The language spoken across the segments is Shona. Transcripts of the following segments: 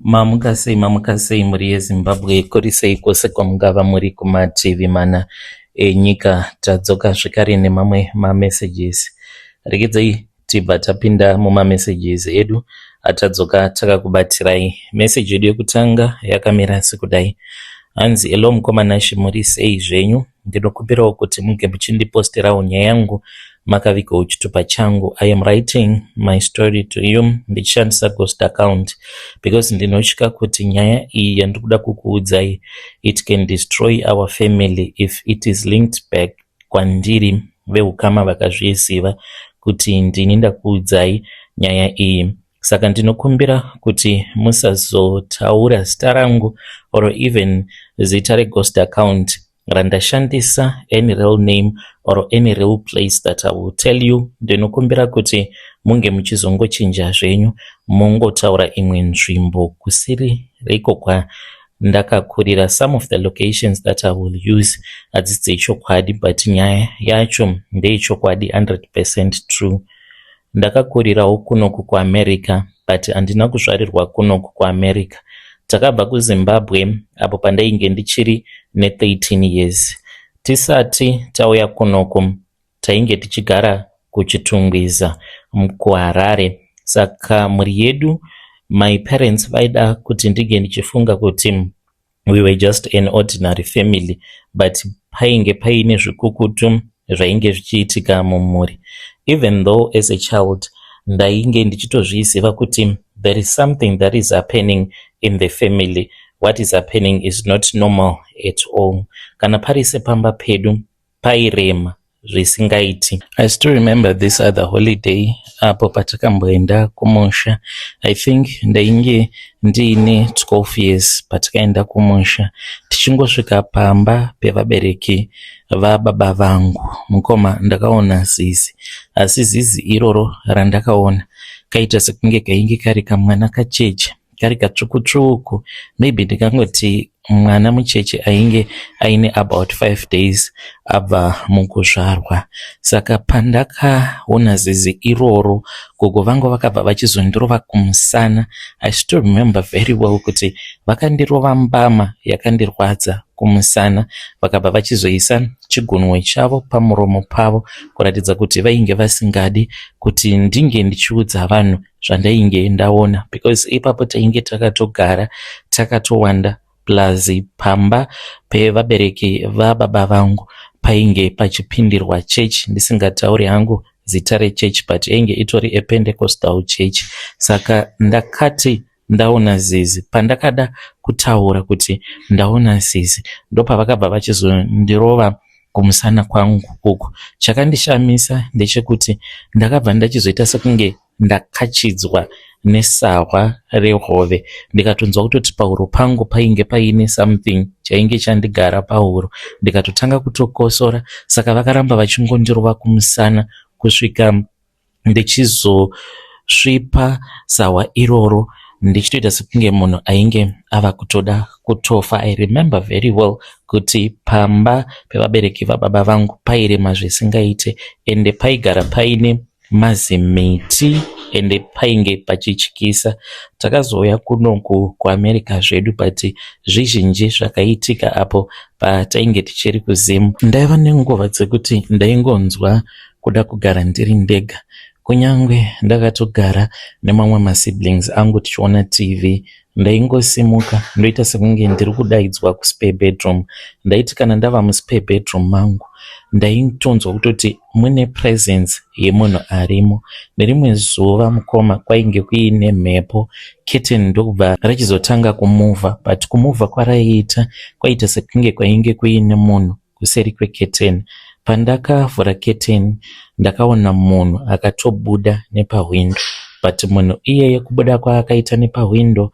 Mamuka sei, mamuka sei mhuri yeZimbabwe, kuri sei kwose kwamungava muri kumativi mana enyika. Tadzoka zvekare nemamwe mamessages. Regedzai tibva tapinda mumamessages edu atadzoka takakubatirai. Message yedu yekutanga yakamira sekudai. Hanzi, "Hello mukoma Nashe, muri sei zvenyu? Ndinokumbirawo kuti munge muchindiposterawo nyaya yangu makavigawo chitupa changu. I am writing my story to you ndichishandisa ghost account because ndinotya kuti nyaya iyi yandiri kuda kukuudzai, it can destroy our family if it is linked back kwandiri, veukama vakazviziva kuti ndini ndakuudzai nyaya iyi. Saka ndinokumbira kuti musazotaura zita rangu or even zita reghost account randashandisa, any real name or any real place that I will tell you. Ndinokumbira kuti munge muchizongochinja zvenyu, mungotaura imwe nzvimbo kusiri riko kwandakakurira. Some of the locations that I will use hadzisi dzechokwadi, but nyaya yacho ndeyechokwadi, 100% true. Ndakakurirawo kunoku kuAmerica, but handina kuzvarirwa kunoku kuAmerica. Takabva kuZimbabwe apo pandainge ndichiri ne13 years. Tisati tauya kunoku tainge tichigara kuChitungwiza, kuHarare. Saka mhuri yedu, my parents vaida kuti ndinge ndichifunga kuti we were just an ordinary family, but painge paine zvikukutu zvainge zvichiitika mumhuri, even though as a child ndainge ndichitozviziva kuti there is something that is happening in the family. What is happening is not normal at all. Kana pari sepamba pedu pairema zvisingaiti. I still remember this other holiday apo patakamboenda kumusha. I think ndainge ndiine 12 years patakaenda kumusha. Tichingosvika pamba pevabereki vababa vangu, mukoma, ndakaona zizi. Asi zizi iroro randakaona kaita sekunge kainge kari kamwana kacheche, kari katsvuku tsvuku, maybe ndingangoti mwana mucheche ainge aine about 5 days abva mukuzvarwa. Saka pandakaona zizi iroro, gogo vangu vakabva vachizondirova kumusana. I still remember very well kuti vakandirova mbama yakandirwadza kumusana, vakabva vachizoisa chigunwe chavo pamuromo pavo kuratidza kuti vainge vasingadi kuti ndinge ndichiudza vanhu zvandainge ndaona, because ipapo tainge takatogara takatowanda, plus pamba pevabereki vababa vangu painge pachipindirwa chechi, ndisingatauri hangu zita rechechi, but yainge itori ePentecostal church. Saka ndakati ndaona zizi, pandakada kutaura kuti ndaona zizi, ndopavakabva vachizondirova kumusana kwangu uku. Chakandishamisa ndechekuti ndakabva ndachizoita sekunge ndakachidzwa nesahwa rehove, ndikatonzwa kutoti pahuro pangu painge paine something chainge chandigara pahuro, ndikatotanga kutokosora. Saka vakaramba vachingondirova kumusana kusvika ndichizosvipa sahwa iroro, ndichitoita sekunge munhu ainge ava kutoda kutofa. I remember very well kuti pamba pevabereki vababa vangu pairema zvisingaite, ende paigara paine mazimiti, ende painge pachityisa. Takazouya kunoku kuAmerica zvedu, but zvizhinji zvakaitika apo patainge tichiri kuZimu. Ndaiva nenguva dzekuti ndaingonzwa kuda kugara ndiri ndega, kunyange ndakatogara nemamwe masiblings angu tichiona TV. Ndaingosimuka ndoita sekunge ndiri kudaidzwa kuspare bedroom. Ndaiti kana ndava muspare bedroom mangu, ndaitonzwa kutoti mune presence yemunhu arimo. Nerimwe zuva, mukoma, kwainge kuine mhepo, curtain ndokubva rachizotanga kumuvha, but kumuvha kwaraiita kwaita sekunge kwainge kuine munhu kuseri kweketeni. Pandakavhura keteni, ndakaona munhu akatobuda nepahwindo, but munhu iyeye kubuda kwaakaita nepahwindo,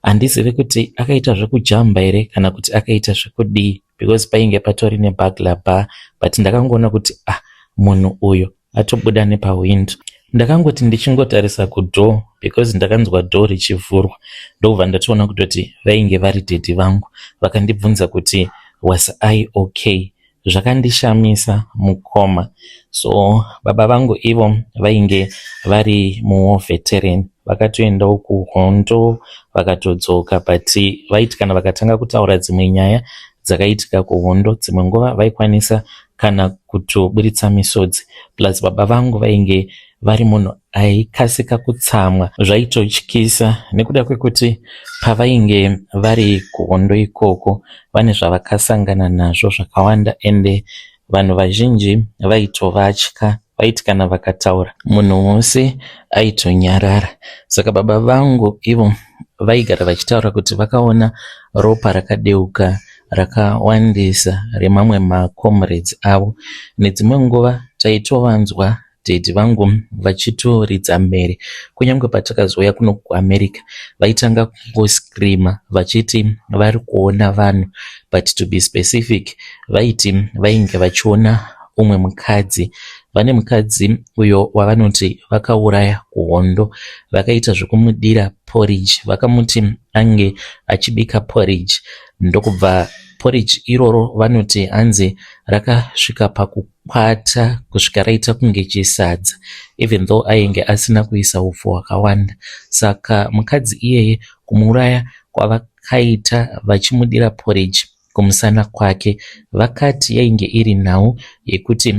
handizivi kuti akaita zvekujamba here kana kuti akaita zvekudii, because painge patori neburglar bar, but ndakangoona kuti, ah, munhu uyu atobuda nepahwindo. Ndakangoti ndichingotarisa kudoor, because ndakanzwa door richivhurwa, ndokubva ndatoona kutoti vainge vari daddy vangu. Vakandibvunza kuti was I okay. Zvakandishamisa, mukoma. So baba vangu ivo vainge vari muwar veteran. Vakatoendawo kuhondo vakatodzoka, but vaiti kana vakatanga kutaura dzimwe nyaya dzakaitika kuhondo, dzimwe nguva vaikwanisa kana kutoburitsa misodzi. Plus baba vangu vainge vari munhu aikasika kutsamwa zvaitotyisa, nekuda kwekuti pavainge vari kuhondo ikoko vane zvavakasangana nazvo zvakawanda, ende vanhu vazhinji vaitovatya. Vaiti kana vakataura, munhu wose aitonyarara. Saka baba vangu ivo vaigara vachitaura kuti vakaona ropa rakadeuka rakawandisa remamwe macomrades avo. Nedzimwe nguva taitovanzwa daddy vangu vachitoridza mhere. Kunyange patakazouya kuno kuAmerica, vaitanga kungoscreama vachiti vari kuona vanhu, but to be specific, vaiti vainge vachiona umwe mukadzi. Vane mukadzi uyo wavanoti vakauraya kuhondo. Vakaita zvekumudira porridge, vakamuti ange achibika porridge, ndokubva porridge iroro vanoti hanzi rakasvika pakukwata kusvika raita kunge chisadza, even though ainge asina kuisa upfu hwakawanda. Saka mukadzi iyeye kumuuraya kwavakaita vachimudira porridge kumusana kwake, vakati yainge iri nhau yekuti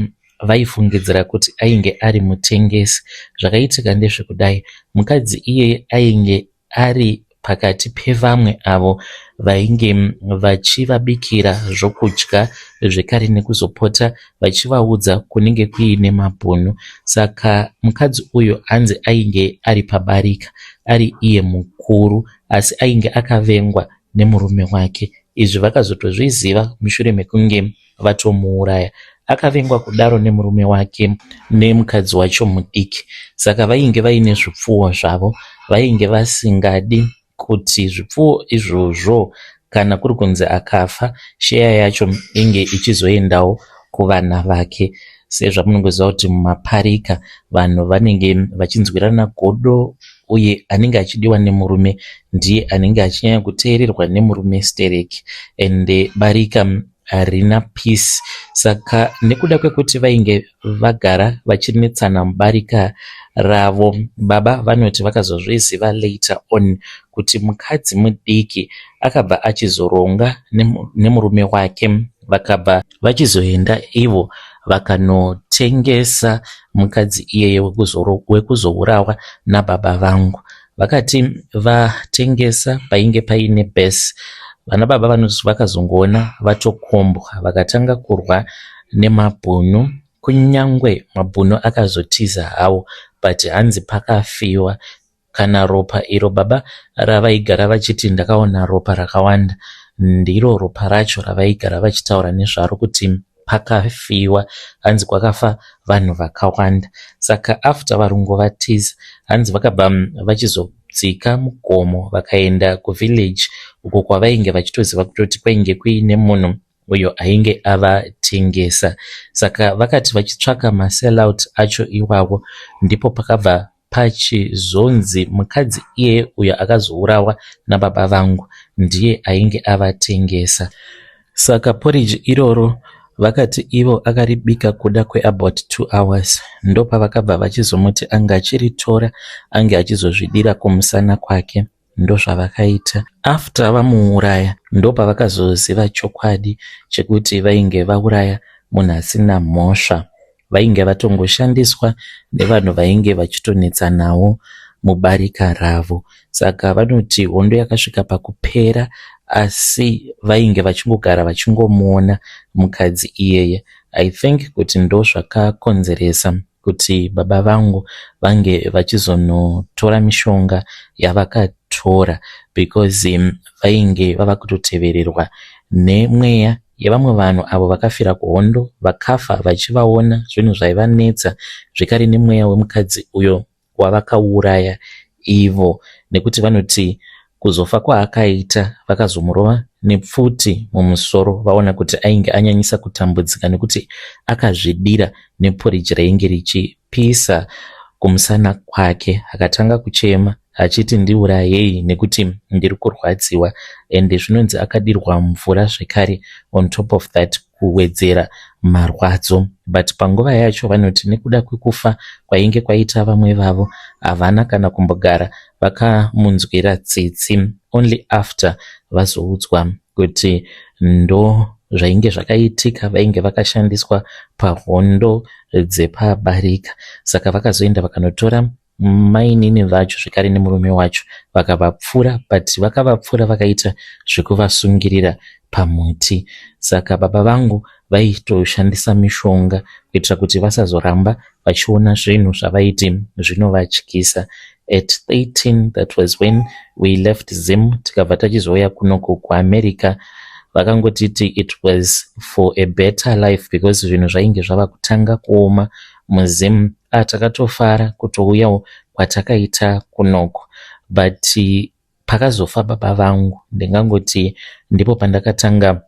vaifungidzira kuti ainge ari mutengesi. Zvakaitika ndezvekudai: mukadzi iyeye ainge ari pakati pevamwe avo vainge vachivabikira zvokudya zvekare, nekuzopota vachivaudza kunenge kuine mabhunu. Saka mukadzi uyu hanzi ainge ari pabarika ari iye mukuru, asi ainge akavengwa nemurume wake. Izvi vakazotozviziva mushure mekunge vatomuuraya. Akavengwa kudaro nemurume wake nemukadzi wacho mudiki. Saka vainge vaine zvipfuwo zvavo, vainge vasingadi kuti zvipfuwo izvozvo, kana kuri kunzi akafa, sheya yacho inge ichizoendawo kuvana vake, sezvamunongoziva kuti mumaparika vanhu vanenge vachinzwirana godo, uye anenge achidiwa nemurume ndiye anenge achinyanya kuteererwa nemurume stereki, ende barika harina peace. Saka nekuda kwekuti vainge vagara vachinetsana mubarika ravo, baba vanoti vakazozviziva later on kuti mukadzi mudiki akabva achizoronga nemurume wake, vakabva vachizoenda ivo vakanotengesa mukadzi iyeye wekuzourawa nababa vangu. Vakati vatengesa, painge paine bhesi. Vana baba vanoti vakazongoona vatokombwa, vakatanga kurwa nemabhunu. Kunyangwe mabhunu akazotiza hawo, but hanzi pakafiwa. Kana ropa iro baba ravaigara vachiti ndakaona ropa rakawanda, ndiro ropa racho ravaigara vachitaura nezvaro kuti pakafiwa. Hanzi kwakafa vanhu vakawanda. Saka after varungu vatiza, hanzi vakabva vachizodzika mugomo vakaenda kuvillage uko kwavainge vachitoziva kutoti kwainge kuine munhu uyo ainge avatengesa. Saka vakati vachitsvaka masellout acho iwawo, ndipo pakabva pachizonzi mukadzi iyeye uyo akazourawa nababa vangu ndiye ainge avatengesa. Saka porridge iroro vakati ivo akaribika kuda kweabout 2 hours, ndopavakabva vachizomuti ange achiritora, ange achizozvidira kumusana kwake. Ndozvavakaita. After vamuuraya, ndopavakazoziva chokwadi chekuti vainge vauraya munhu asina mhosva. Vainge vatongoshandiswa nevanhu vainge vachitonetsanawo mubarika ravo. Saka vanoti hondo yakasvika pakupera, asi vainge vachingogara vachingomuona mukadzi iyeye. I think kuti ndozvakakonzeresa kuti baba vangu vange vachizonotora mishonga yavakatora, because vainge vava kutotevererwa nemweya yevamwe vanhu avo vakafira kuhondo, vakafa vachivaona zvinhu zvaivanetsa, zvekare nemweya wemukadzi uyo wavakauraya ivo, nekuti vanoti kuzofa kwaakaita vakazomurova nepfuti mumusoro vaona kuti ainge anyanyisa kutambudzika nekuti akazvidira neporiji rainge richipisa kumusana kwake. Akatanga kuchema achiti, "Ndiurayei nekuti ndiri kurwadziwa." Ende zvinonzi akadirwa mvura zvekare on top of that. Kuwedzera marwadzo but panguva yacho vanoti nekuda kwekufa kwainge kwaita vamwe vavo havana kana kumbogara vakamunzwira tsitsi only after vazoudzwa kuti ndo zvainge zvakaitika vainge vakashandiswa pahondo dzepabarika saka vakazoenda vakanotora mainini vacho zvekare nemurume wacho vakavapfura but vakavapfura vakaita zvekuvasungirira pamuti saka baba vangu vaitoshandisa mishonga kuitira kuti vasazoramba vachiona zvinhu zvavaiti zvinovatyisa at 13 that was when we left Zim tikabva tachizouya kunoko kuAmerica vakangotiti it was for a better life because zvinhu zvainge zvava kutanga kuoma muZim ah, takatofara kutouyawo kwatakaita kunoko but pakazofa baba vangu ndingangoti ndipo pandakatanga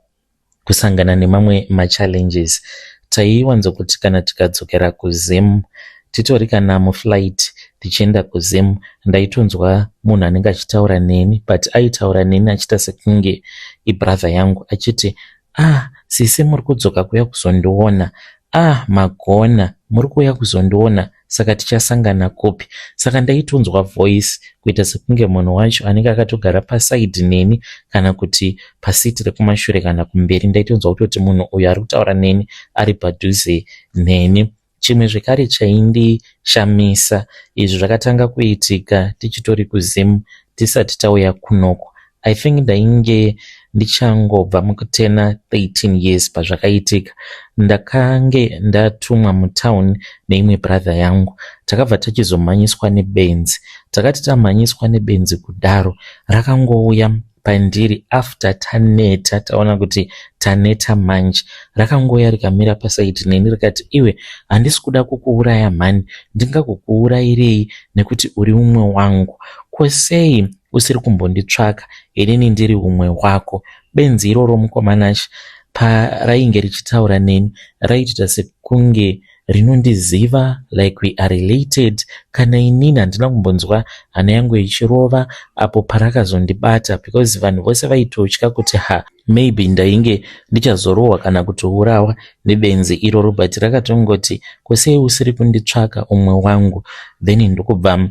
kusangana nemamwe machallenges taiwanzokuti kana tikadzokera kuZim titori kana muflight tichienda kuZim ndaitonzwa munhu anenge achitaura neni but aitaura neni achiita sekunge ibrother yangu achiti ah sisi muri kudzoka kuuya kuzondiona ah magona muri kuuya kuzondiona saka tichasangana kupi saka ndaitonzwa voice kuita sekunge munhu wacho anenge akatogara paside neni kana kuti paseat rekumashure kana kumberi ndaitonzwa kutoti munhu uyu ari kutaura neni ari padhuze neni chimwe zvekare chaindishamisa izvi zvakatanga kuitika tichitori kuZim tisati tauya kunoko i think ndainge ndichangobva mukutena 13 years pazvakaitika ndakange ndatumwa mutown neimwe brother yangu takabva tachizomhanyiswa nebenzi takati tamhanyiswa nebenzi kudaro rakangouya pandiri after taneta taona kuti taneta manje rakangouya rikamira paside neni rikati iwe handisi kuda kukuuraya mhani ndingakukuurayirei nekuti uri umwe wangu kosei usiri kumbonditsvaka inini ndiri umwe wako benzi iroro mukoma Nashe parainge richitaura neni raitoita sekunge rinondiziva like we are related kana inini handina kumbonzwa hana yangu ichirova apo parakazondibata because vanhu vose vaitotya kuti ha maybe ndainge ndichazorohwa kana kutourawa nebenzi iroro but rakatongoti kosei usiri kunditsvaka umwe wangu then ndokubva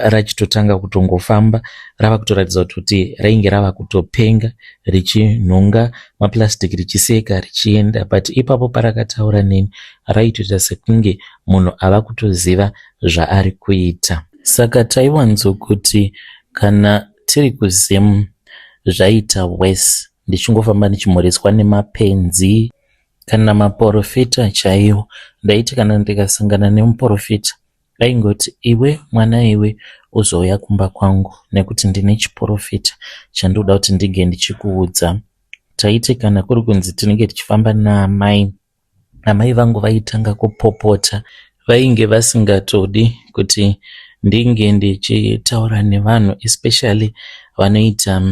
rachitotanga kutongofamba rava kutoratidza kuti rainge rava kutopenga richinhonga maplastic richiseka richienda but ipapo parakataura neni raitoita sekunge munhu ava kutoziva zvaari kuita saka taiwanzokuti kana tiri kuZim zvaita worse ndichingofamba ndichimhoreswa nemapenzi kana maprofita chaiwo ndaiti kana ndikasangana nemuprofita aingoti iwe mwana iwe uzouya kumba kwangu nekuti ndine chiprofita chandinoda kuti ndinge ndichikuudza taiti kana kuri kunzi tinenge tichifamba naamai amai vangu vaitanga kupopota vainge vasingatodi kuti ndinge ndichitaura nevanhu especially vanoita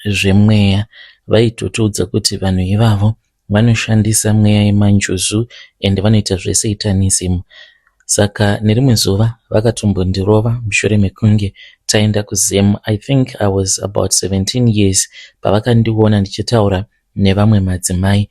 zvemweya vaitotiudza kuti vanhu ivavo vanoshandisa mweya yemanjuzu ende vanoita zvesatanism saka nerimwe zuva vakatombondirova mushure mekunge taenda kuZim i think i was about 17 years pavakandiona ndichitaura nevamwe madzimai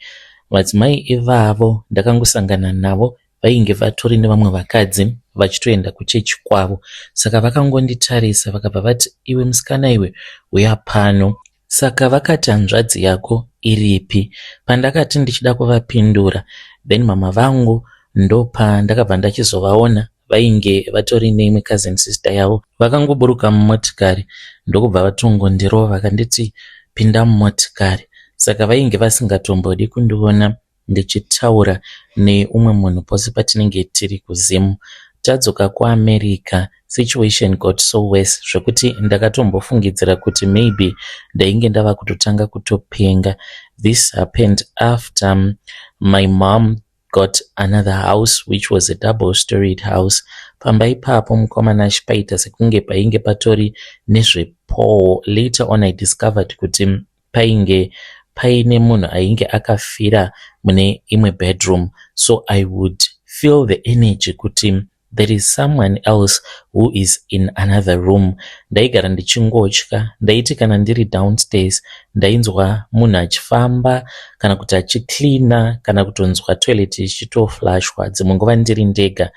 madzimai ivavo ndakangosangana navo vainge vatori nevamwe vakadzi vachitoenda kuchechi kwavo saka vakangonditarisa vakabva vati iwe musikana iwe uya pano saka vakati hanzvadzi yako iripi pandakati ndichida kuvapindura then mama vangu ndopandakabva ndachizovaona vainge vatori neimwe cousin sister yavo vakangoburuka mumotikari ndokubva vatongondirova vakanditi pinda mumotikari saka vainge vasingatombodi kundiona ndichitaura neumwe munhu pose patinenge tiri kuZim tadzoka kuAmerica situation got so worse zvekuti ndakatombofungidzira kuti maybe ndainge ndava kutotanga kutopenga this happened after my mom got another house which was a double storied house pamba ipapo mukoma Nashe paita sekunge painge patori nezvepowo later on i discovered kuti painge paine munhu ainge akafira mune imwe bedroom so i would feel the energy kuti There is someone else who is in another room. Ndaigara ndichingotya. Ndaiti kana ndiri downstairs, ndainzwa munhu achifamba kana kuti achicleana, kana kutonzwa toilet ichitoflashwa. Dzimwe nguva ndiri ndega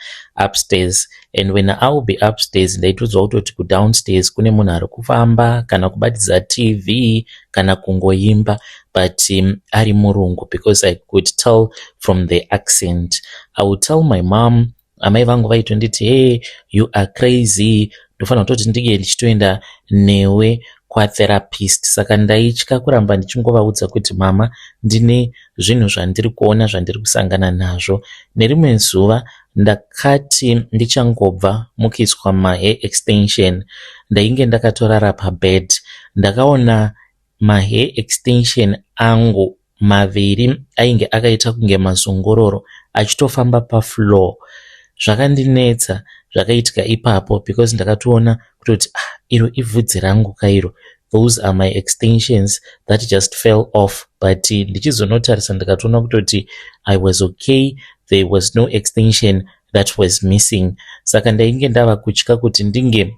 upstairs, and when I will be upstairs, ndaitodzwa kutoti kudownstairs kune munhu ari kufamba, kana kubatidza TV, kana kungoimba, but ari murungu, because I could tell from the accent. I would tell my mom. Amai vangu vaitonditi, "Hey, you are crazy, ndofanira kutoti ndinge ndichitoenda newe kwatherapist." Saka ndaitya kuramba ndichingovaudza kuti, "Mama, ndine zvinhu zvandiri kuona, zvandiri kusangana nazvo." Nerimwe zuva ndakati ndichangobva mukuiswa mahair extension, ndainge ndakatorara pabed, ndakaona mahair extension angu maviri ainge akaita kunge mazongororo achitofamba pafloor. Zvakandinetsa zvakaitika ipapo, because ndakatoona kutoti, "Ah, iro ibvudzi rangu kairo. Those are my extensions that just fell off." But ndichizonotarisa, ndikatoona kutoti I was okay, there was no extension that was missing. Saka ndainge ndava kutya kuti ndinge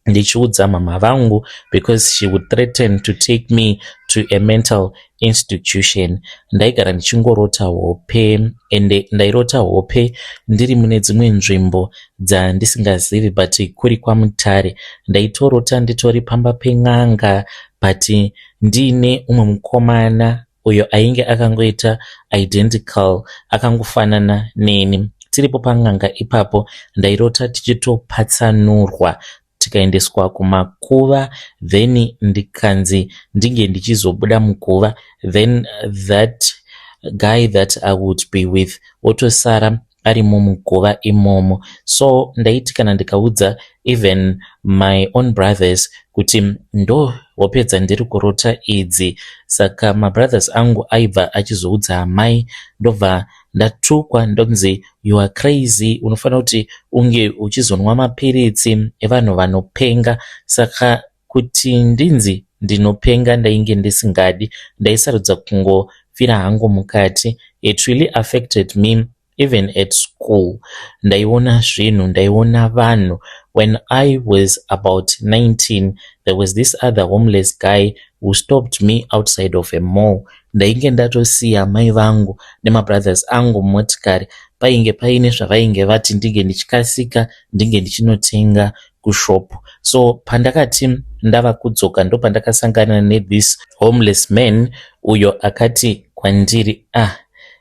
ndichiudza mama vangu, because she would threaten to take me to a mental institution. Ndaigara ndichingorota hope, ende ndairota hope ndiri mune dzimwe nzvimbo dzandisingazivi, but kuri kwaMutare. Ndaitorota nditori pamba pen'anga, but ndiine umwe mukomana uyo ainge akangoita identical, akangofanana neni. Tiripo pan'anga ipapo, ndairota tichitopatsanurwa, tikaendeswa kumakuva, then ndikanzi ndinge ndichizobuda muguva, then that guy that I would be with otosara arimo muguva imomo. So ndaiti kana ndikaudza even my own brothers kuti ndo hope dzandiri kurota idzi, saka mabrothers angu aibva achizoudza amai, ndobva ndatukwa, ndonzi, "You are crazy, unofanira kuti unge uchizonwa mapiritsi evanhu vanopenga." Saka kuti ndinzi ndinopenga, ndainge ndisingadi. Ndaisarudza kungofira hangu mukati. It really affected me. Even at school ndaiona zvinhu, ndaiona vanhu. When I was about 19, there was this other homeless guy who stopped me outside of a mall. Ndainge ndatosiya mai vangu nemabrothers angu mumotikari. Painge paine zvavainge vati ndinge ndichikasika ndinge ndichinotenga kushop. So pandakati ndava kudzoka, ndopandakasangana nethis homeless man, uyo akati kwandiri, "Ah,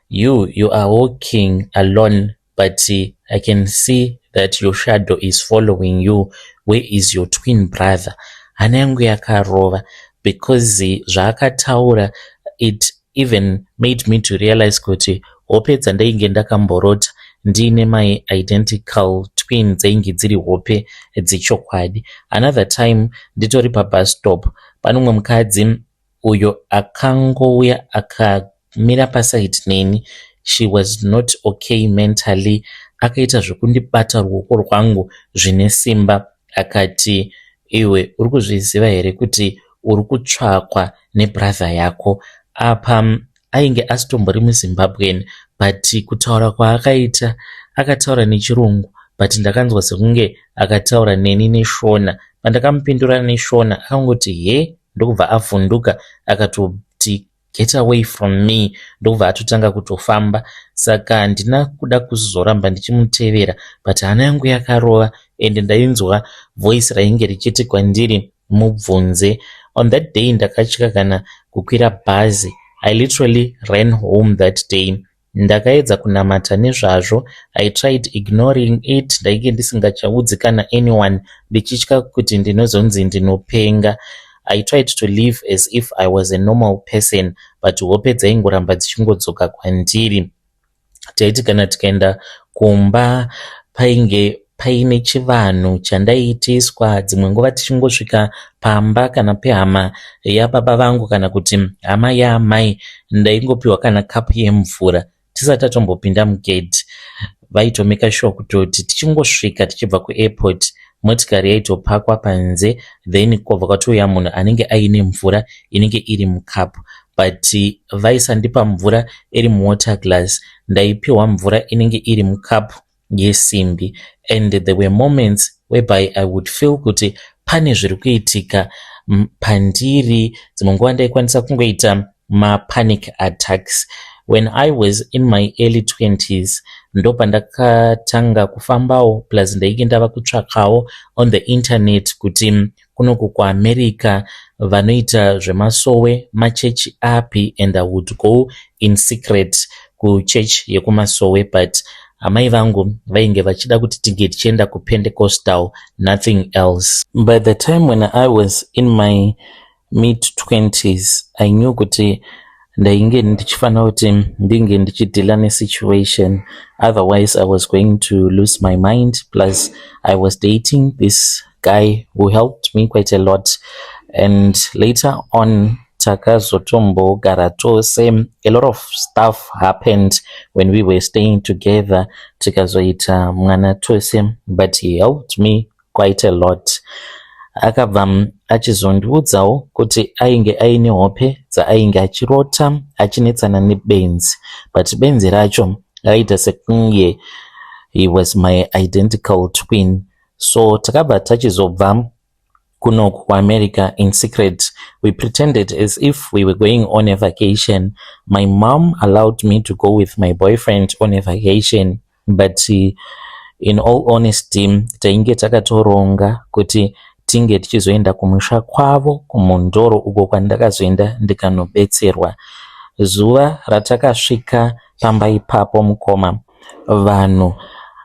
you are walking alone, but I can see that your shadow is following you. Where is your twin brother?" Hana yangu yakarova, because zvaakataura, it even made me to realize kuti hope dzandainge ndakamborota ndiine my identical twin dzainge dziri hope dzechokwadi. Another time, nditori pabus stop, pane umwe mukadzi uyo akangouya akamira paside neni. She was not okay mentally. Akaita zvekundibata ruoko rwangu zvine simba, akati, "Iwe, uri kuzviziva here kuti uri kutsvakwa nebrother yako?" Apa ainge asitombori muZimbabwean, but kutaura kwaakaita, akataura nechirungu, but ndakanzwa sekunge akataura neni neShona. Pandakamupindura neShona, akangoti, "He," ndokubva avhunduka, akatoti, "Get away from me," ndokubva atotanga kutofamba. Saka handina kuda kuzoramba ndichimutevera, but hana yangu yakarova, ende ndainzwa voice rainge richiti kwandiri, "Mubvunze." On that day ndakatya kana kukwira bhazi. I literally ran home that day. Ndakaedza kunamata nezvazvo. I tried ignoring it. Ndainge ndisingachaudzi kana anyone, ndichitya kuti ndinozonzi ndinopenga. I tried to live as if I was a normal person, but hope dzaingoramba dzichingodzoka kwandiri. Taiti kana tikaenda kumba, painge paine chivanhu chandaiitiswa. Dzimwe nguva tichingosvika pamba kana pehama yababa vangu kana kuti hama yaamai, ndaingopiwa kana kapu yemvura tisati tatombopinda mugedhi. Vaitomeka sure kutoti tichingosvika tichibva kuairport, motikari yaitopakwa panze, then kwobva kwatouya munhu anenge aine mvura inenge iri mukapu, but vaisandipa mvura iri muwater glass. Ndaipiwa mvura inenge iri mukapu. yesimbi. And there were moments whereby I would feel kuti pane zviri kuitika pandiri. Dzimwe nguva ndaikwanisa kungoita mapanic attacks. When I was in my early 20s, ndopandakatanga kufambawo, plus ndainge ndava kutsvakawo on the internet kuti kunoku kuAmerica vanoita zvemasowe machechi api, and I would go in secret kuchechi yekumasowe, but amai vangu vainge vachida kuti tinge tichienda kuPentecostal, nothing else. By the time when I was in my mid 20s, I knew kuti ndainge ndichifanira kuti ndinge ndichideala nesituation, otherwise I was going to lose my mind. Plus I was dating this guy who helped me quite a lot, and later on takazotombogara tose. A lot of stuff happened when we were staying together, tikazoita mwana tose, but he helped me quite a lot. Akabva achizondiudzawo kuti ainge aine hope dzaainge achirota achinetsana nebenzi, but benzi racho raiita sekunge he was my identical twin. So takabva tachizobva kunoku kuAmerica in secret. We pretended as if we were going on a vacation. My mom allowed me to go with my boyfriend on a vacation, but in all honesty, tainge takatoronga kuti tinge tichizoenda kumusha kwavo kuMhondoro, uko kwandakazoenda ndikanobetserwa. Zuva ratakasvika pamba ipapo, mukoma, vanhu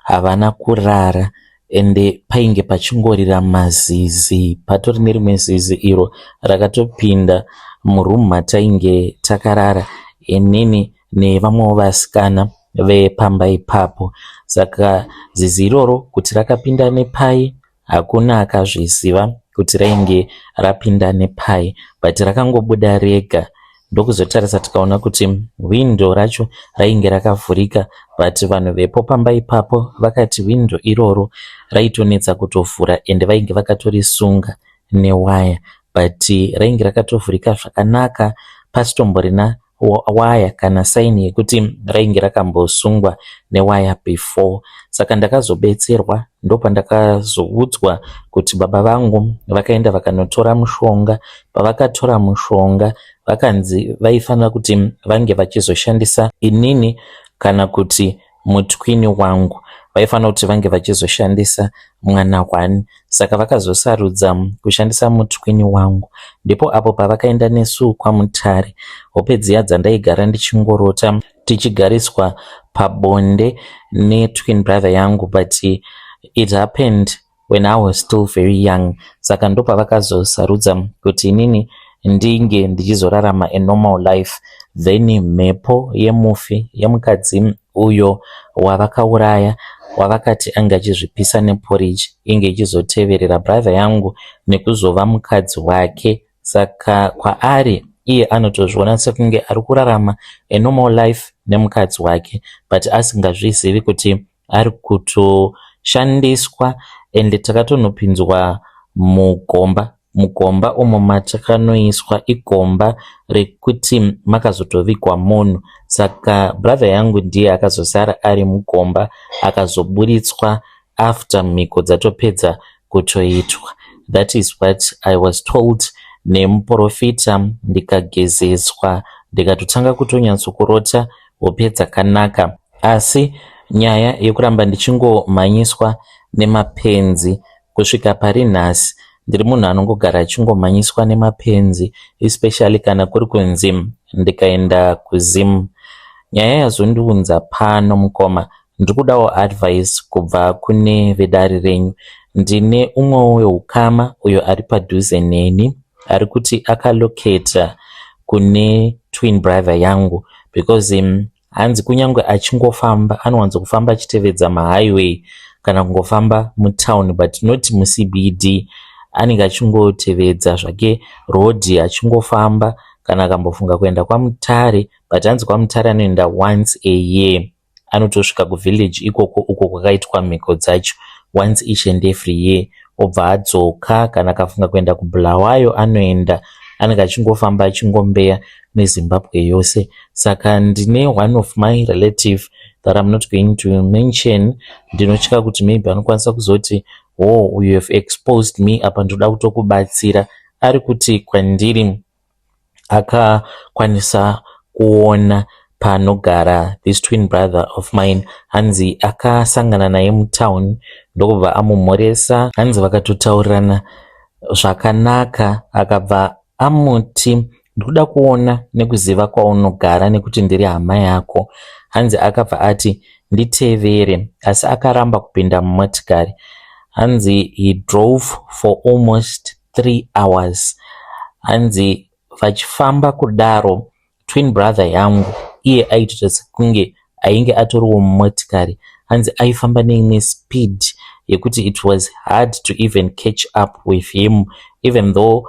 havana kurara, ende painge pachingorira mazizi. Patori nerimwe zizi iro rakatopinda murumu matainge takarara inini nevamwewo vasikana vepamba ipapo. Saka zizi iroro kuti rakapinda nepai, hakuna akazviziva kuti rainge rapinda nepai, but rakangobuda rega. Ndokuzotarisa tikaona kuti hwindo racho rainge rakavhurika, but vanhu vepo pamba ipapo vakati hwindo iroro raitonetsa kutovhura, ende vainge vakatorisunga newaya, but rainge rakatovhurika zvakanaka, pasitomborina waya kana sign yekuti rainge rakambosungwa newaya before. Saka ndakazobetserwa, ndopandakazoudzwa kuti baba vangu vakaenda vakanotora mushonga. Pavakatora mushonga, vakanzi vaifanira kuti vange vachizoshandisa inini kana kuti mutwin wangu, vaifanira kuti vange vachizoshandisa mwana one. Saka vakazosarudza kushandisa mutwin wangu. Ndipo apo pavakaenda nesu kwaMutare. Hope dziya dzandaigara ndichingorota tichigariswa pabonde netwin brother yangu, but it happened when I was still very young. Saka ndopavakazosarudza kuti inini ndinge ndichizorarama a normal life, then mhepo yemufi, yemukadzi uyo wavakauraya, wavakati anga achizvipisa neporridge, inge ichizoteverera brother yangu nekuzova mukadzi wake. Saka kwaari iye anotozviona sekunge ari kurarama a normal life nemukadzi wake, but asingazvizivi kuti ari kutoshandiswa. Ende takatonopinzwa mugomba. Mugomba umo matakanoiswa igomba rekuti makazotovigwa munhu. Saka brother yangu ndiye akazosara ari mugomba, akazoburitswa after mhiko dzatopedza kutoitwa. That is what I was told nemuprofita, ndikagezeswa, ndikatotanga kutonyatsokurota hope dzakanaka. Asi nyaya yekuramba ndichingomhanyiswa nemapenzi kusvika pari nhasi, ndiri munhu anongogara achingomhanyiswa nemapenzi, especially kana kuri kunzi ndikaenda kuZim. Nyaya yazondiunza pano, mukoma, ndiri kudawo advice kubva kune vedare renyu. Ndine umwewo weukama uyo ari padhuze neni ari kuti akaloketa kune twin brother yangu, because hanzi kunyange achingofamba, anowanzokufamba achitevedza mahighway kana kungofamba mutown, but not muCBD. Anenge achingotevedza zvake rodhi achingofamba. Kana akambofunga kuenda kwaMutare, but hanzi kwaMutare anoenda once a year, anotosvika kuvillage ikoko, uko kwakaitwa mhiko dzacho, once each and every year, obva adzoka. Kana akafunga kuenda kuBulawayo, anoenda. Anenge achingofamba achingombeya neZimbabwe yose. Saka ndine one of my relative that I'm not going to mention. Ndinotya kuti maybe anokwanisa kuzoti, "Oh, you have exposed me, apa ndoda kutokubatsira." Ari kuti kwandiri akakwanisa kuona panogara this twin brother of mine. Hanzi akasangana naye mutown, ndokubva amumhoresa. Hanzi vakatotaurirana zvakanaka, akabva amuti, "Ndikuda kuona nekuziva kwaunogara nekuti ndiri hama yako." Hanzi akabva ati, "Nditevere," asi akaramba kupinda mumotikari. Hanzi he drove for almost 3 hours. Hanzi vachifamba kudaro, twin brother yangu iye aitoita sekunge ainge atoriwo mumotikari. Hanzi aifamba neimwe speed yekuti it was hard to even catch up with him, even though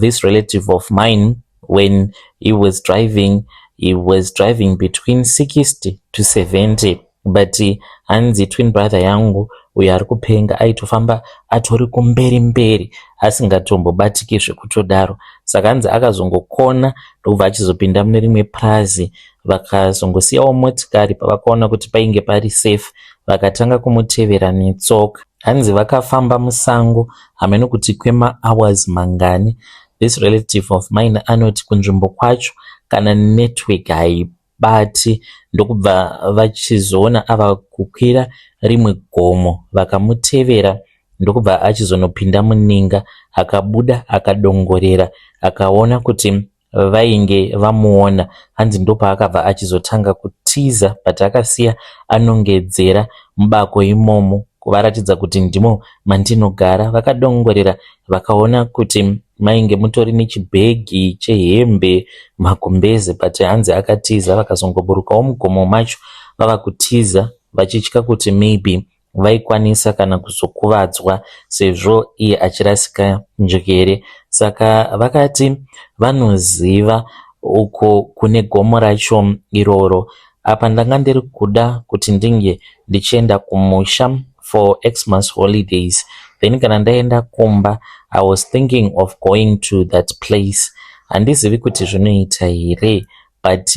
this relative of mine, when he was driving, he was driving between 60 to 70, but hanzi twin brother yangu uyo ari kupenga aitofamba atori kumberi mberi, asingatombobatiki zvekutodaro. Saka hanzi akazongokona, ndokubva achizopinda mune rimwe purazi. Vakazongosiyawo motikari pavakaona kuti painge pari safe, vakatanga kumutevera netsoka. Hanzi vakafamba musango, hameno kuti kwemahours mangani. This relative of mine anoti kunzvimbo kwacho kana network haibati. Ndokubva vachizoona ava kukwira rimwe gomo, vakamutevera, ndokubva achizonopinda muninga. Akabuda, akadongorera, akaona kuti vainge vamuona. Hanzi ndopaakabva achizotanga kutiza, but akasiya anongedzera mubako imomo kuvaratidza kuti ndimo mandinogara. Vakadongorera, vakaona kuti mainge mutori nechibhegi chehembe, magumbeze, but hanzi akatiza. Vakazongoburukawo mugomo macho vava kutiza, vachitya kuti maybe vaikwanisa kana kuzokuvadzwa sezvo iye achirasika njere. Saka vakati vanoziva uko kune gomo racho iroro. Apa ndanga ndiri kuda kuti ndinge ndichienda kumusha for Xmas holidays. Then kana ndaenda kumba, I was thinking of going to that place. Handizivi kuti zvinoita here, but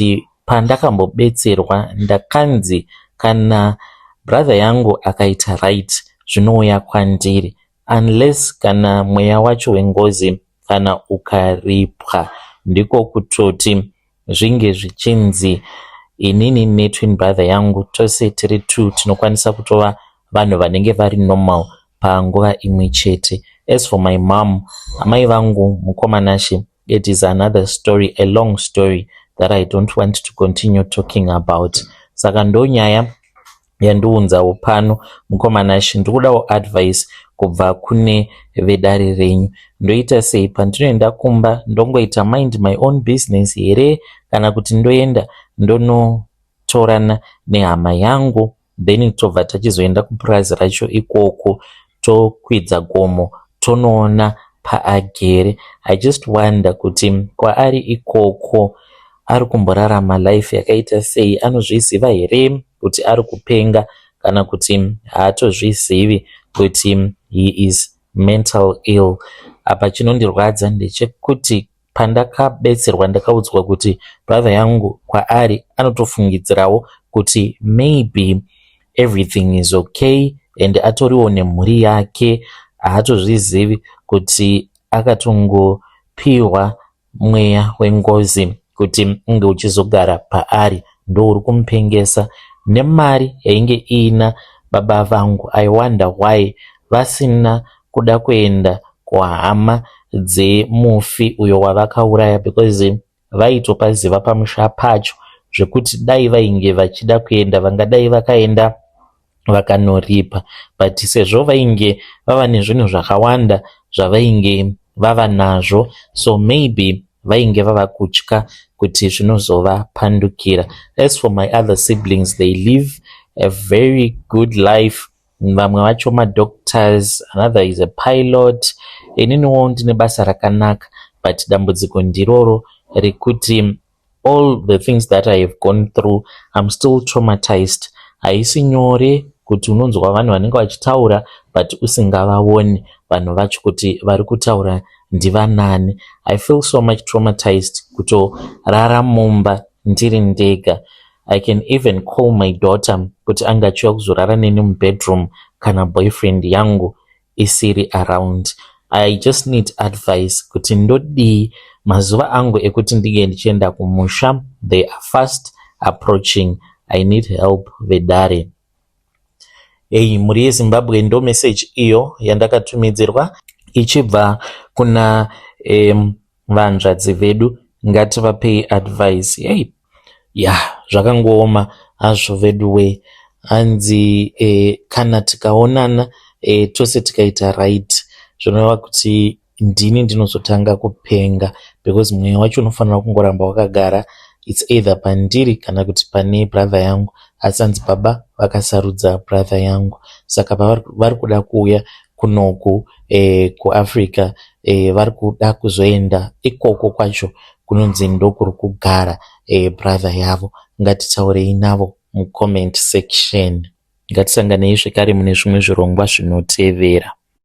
pandakambobetserwa ndakanzi kana brother yangu akaita right, zvinouya kwandiri, unless kana mweya wacho wengozi kana ukaripwa. Ndiko kutoti zvinge zvichinzi inini netwin brother yangu tose tiri two tinokwanisa kutova vanhu vanenge vari normal panguva imwe chete. As for my mom, amai vangu, mukoma Nashe, it is another story, a long story that I don't want to continue talking about. Saka ndonyaya yandiunzawo pano, mukoma Nashe. Ndikudawo advice kubva kune vedare renyu. Ndoita sei pandinoenda kumba? Ndongoita mind my own business here, kana kuti ndoenda ndonotorana nehama yangu, then tobva tachizoenda kupurazi racho ikoko, tokwidza gomo, tonoona paagere? I just wonder kuti kwaari ikoko ari kumborarama life yakaita sei. Anozviziva here kuti ari kupenga, kana kuti haatozvizivi kuti he is mental ill? Apa chinondirwadza ndechekuti pandakabetserwa ndakaudzwa kuti brother yangu kwaari anotofungidzirawo kuti maybe everything is okay and atoriwo nemhuri yake. Haatozvizivi kuti akatongopiwa mweya wengozi kuti unge uchizogara paari, ndouri kumupengesa nemari yainge iina baba vangu. I wonder why vasina kuda kuenda kuhama dzemufi uyo wavakauraya, because vaitopaziva pamusha pacho zvekuti dai vainge vachida kuenda, vangadai vakaenda vakanoripa. But sezvo vainge vava nezvinhu zvakawanda zvavainge vava nazvo, so maybe vainge vava kutya kuti zvinozovapandukira. As for my other siblings, they live a very good life. Vamwe vacho madoctors, another is a pilot. Ininiwo ndine basa rakanaka, but dambudziko ndiroro rekuti all the things that I have gone through, I'm still traumatized. Haisi nyore kuti unonzwa vanhu vanenge vachitaura but usingavaoni vanhu vacho kuti vari kutaura ndivanani. I feel so much traumatized kutorara mumba ndiri ndega. I can even call my daughter kuti ange achiuya kuzorara neni mubedroom kana boyfriend yangu isiri around. I just need advice kuti ndodii. Mazuva angu ekuti ndinge ndichienda kumusha, they are fast approaching. I need help, vedare. Ei, mhuri yeZimbabwe, ndo message iyo yandakatumidzirwa ichibva kuna vanzvadzi vedu. Ngativapei advice. Hey, ya, zvakangooma hazvo vedu we. Hanzi kana tikaonana tose tikaita right, zvinoreva kuti ndini ndinozotanga kupenga, because mweya wacho unofanira kungoramba wakagara. It's either pandiri kana kuti pane brother yangu. Asi hanzi baba vakasarudza brother yangu, saka vari kuda kuuya kunoku kuAfrica, vari kuda kuzoenda ikoko kwacho kunonzi ndokuri kugara brother yavo. Ngatitaurei navo mucomment section. Ngatisanganei zvekare mune zvimwe zvirongwa zvinotevera.